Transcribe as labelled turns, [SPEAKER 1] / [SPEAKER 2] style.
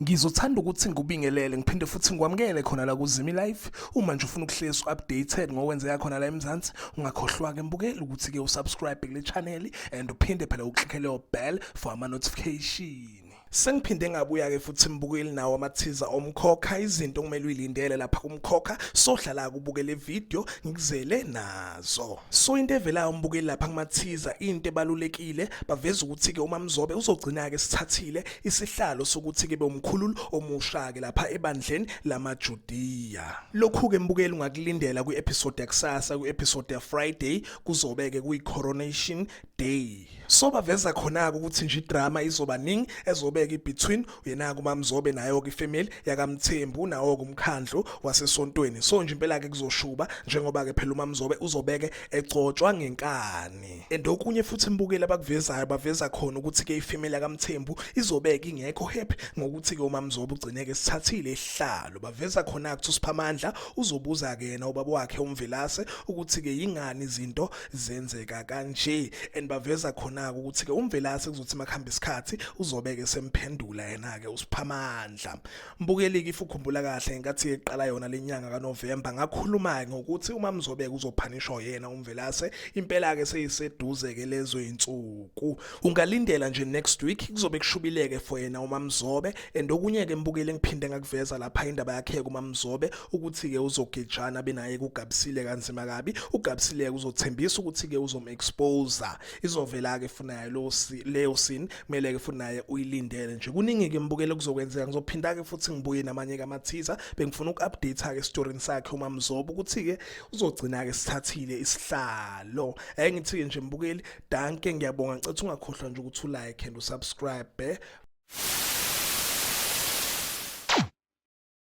[SPEAKER 1] Ngizothanda ukuthi ngikubingelele ngiphinde futhi ngikwamukele khona la kuZimi Life. Uma nje ufuna ukuhlezi updated ngokwenzeka khona la eMzansi, ungakhohlwa ke mbukeli ukuthi ke usubscribe kule channel and uphinde phela uclicke leyo bell for ama notification. Sengiphinde ngabuya-ke futhi mbukeli nawo amathiza omkhokha, izinto okumele uyilindele lapha kumkhokha. Sohlala kubuke le video ngikuzele nazo. So into evelayo mbukeli lapha kumathiza, into ebalulekile, baveza ukuthi-ke uMamzobe uzogcina-ke sithathile isihlalo sokuthi-ke bewumkhululi omusha-ke lapha ebandleni lamaJudiya. Lokhu-ke mbukeli ungakulindela kwi-episode yakusasa, kwi-episode ya-Friday kuzobe-ke kuyi-coronation day. So baveza khona-ke ukuthi nje idrama izoba ningi ezobeka i-between yena-ke uMamzobe nayo-ke ifamily yakaMthembu nawo-ke umkhandlu wasesontweni. So nje impela-ke kuzoshuba njengoba-ke phela uMamzobe uzobeke egcotshwa ngenkani. And okunye futhi mbukeli abakuvezayo, baveza khona ukuthi-ke ifamily yakaMthembu izobeka ingekho happy ngokuthi-ke uMamzobe ugcineke sithathile isihlalo. Baveza khona ukuthi uSiphamandla uzobuza-ke yena ubaba wakhe uMvelase ukuthi-ke yingani izinto zenzeka kanje, and baveza khona-ke ukuthi-ke uMvelase kuzothi makuhamba isikhathi uzobeke semphendula yena-ke uSiphamandla. Mbukeli-ke, if ukhumbula kahle, ngenkathi eqala yona lenyanga kaNovemba ngakhuluma-ke ngokuthi uMamzobeke uzophanishwa yena uMvelase. Impela-ke seyiseduze-ke lezo insuku, ungalindela nje next week kuzobe kushubileke for yena uMamzobe. And okunye-ke mbukeli engiphinde ngakuveza lapha, indaba yakhe kuMamzobe ukuthi-ke uzogejana benaye kuGabisile kanzima kabi. UGabisile uzothembisa ukuthi-ke uzom-expose, izovela-ke funayo leyo scene, kumele-ke futhi naye uyilindele nje. Kuningi-ke mbukeli kuzokwenzeka, ngizophinda-ke futhi ngibuye namanye-ke amathiza. Bengifuna uku-update-ke esitorini sakhe uMamzobe ukuthi-ke uzogcina-ke sithathile isihlalo. Ngithi-ke nje mbukeli, dankie, ngiyabonga. Ngicela ungakhohlwa nje ukuthi ulike and usubscribe.